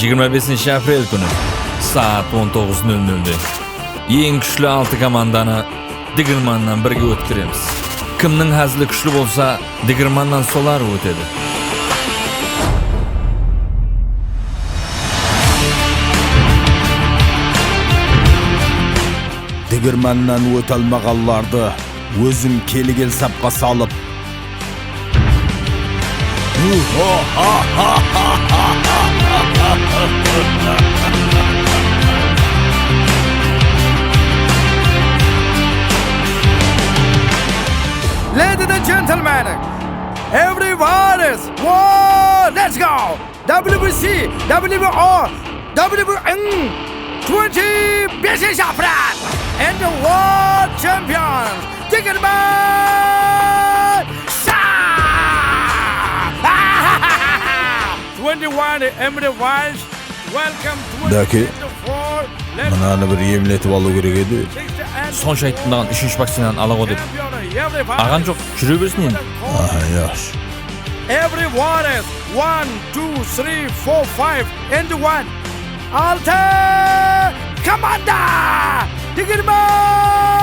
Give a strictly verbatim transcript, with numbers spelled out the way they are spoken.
Jigirma besinshi aprel kúni saat on toǵız nol nolde eń kúshli altı komandanı digirmannan birge ótkeremiz. Kimniń házili kúshli bolsa, digirmannan solar ótedi. Digirmannan óte almaǵanlardı ózim keli-kel sapqa salıp, Ladies and gentlemen, everyone is, whoa, let's go! W B C, W B O, W B N, twenty-besh aprel, and the world champions, Digirman Sha! Twenty-one, Emery Wiles, welcome. Dake, twenty twenty-four. Mınanı bir emletip alıw kerek edi. Sonsha ayttım daǵan, úshinshi vakcinanı ala ǵo dep. Alǵan joq, júre bersin endi. Aha, yaxshi. Every warriors, one, two, three, four, five, and one. Altı komanda! Digirman!